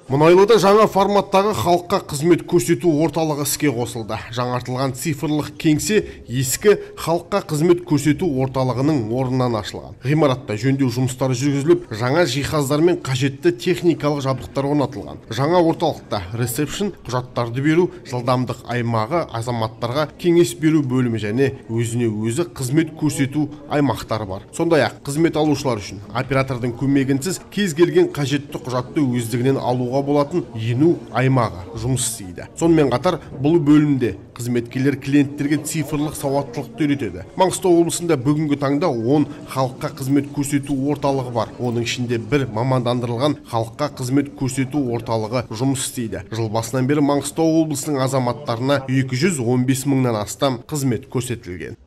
Мұнайлыда жаңа форматтағы халыққа қызмет көрсету орталығы іске қосылды. Жаңартылған цифрлық кеңсе ескі халыққа қызмет көрсету орталығының орнынан ашылған. Ғимаратта жөндеу жұмыстары жүргізіліп, жаңа жиһаздар мен қажетті техникалық жабдықтар орнатылған. Жаңа орталықта ресепшн, құжаттарды беру, жылдамдық аймағы, азаматтарға кеңес беру бөлімі және өзіне өзі қызмет көрсету аймақтары бар. Сондай-ақ қызмет алушылар үшін оператордың көмегінсіз кез келген қажетті құжатты өздігінен алуға болатын ену аймағы жұмыс істейді. Сонымен қатар бұл бөлімде қызметкерлер клиенттерге цифрлық сауаттылықты үйретеді. Маңғыстау облысында бүгінгі таңда 10 халыққа қызмет көрсету орталығы бар. Оның ішінде бір мамандандырылған халыққа қызмет көрсету орталығы жұмыс істейді. Жыл басынан бері Маңғыстау облысының азаматтарына 215 мыңнан астам қызмет көрсетілген.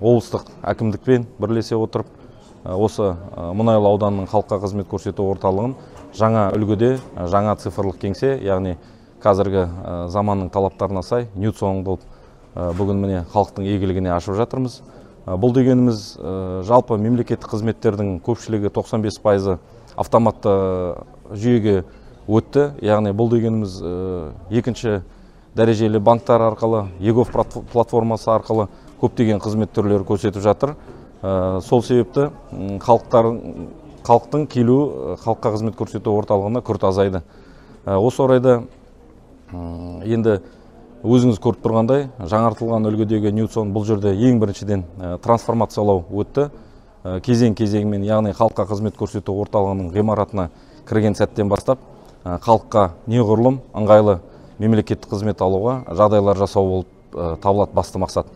Облыстық әкімдікпен бірлесе отырып, осы Мұнайлы ауданының халыққа қызмет көрсету орталығын жаңа үлгіде, жаңа цифрлық кеңсе, яғни қазіргі заманның талаптарына сай НЮЦОН қылып бүгін міне халықтың игілігіне ашып жатырмыз. Бұл дегеніміз жалпы мемлекеттік қызметтердің көпшілігі 95% автоматты жүйеге өтті. Яғни бұл дегеніміз екінші дәрежелі банктар арқылы, eGov платформасы арқылы көптеген қызмет түрлері көрсетіп жатыр. Сол себепті халықтың келуі халыққа қызмет көрсету орталығына күрт азайды. Осы орайда енді өзіңіз көріп тұрғандай, жаңартылған үлгідегі НЮЦОН бұл жерде ең біріншіден трансформациялау өтті. Кезең-кезеңімен, яғни халыққа қызмет көрсету орталығының ғимаратына кірген сәттен бастап халыққа неғұрлым ыңғайлы мемлекеттік қызмет алуға жағдайлар жасау болып табылады басты мақсат.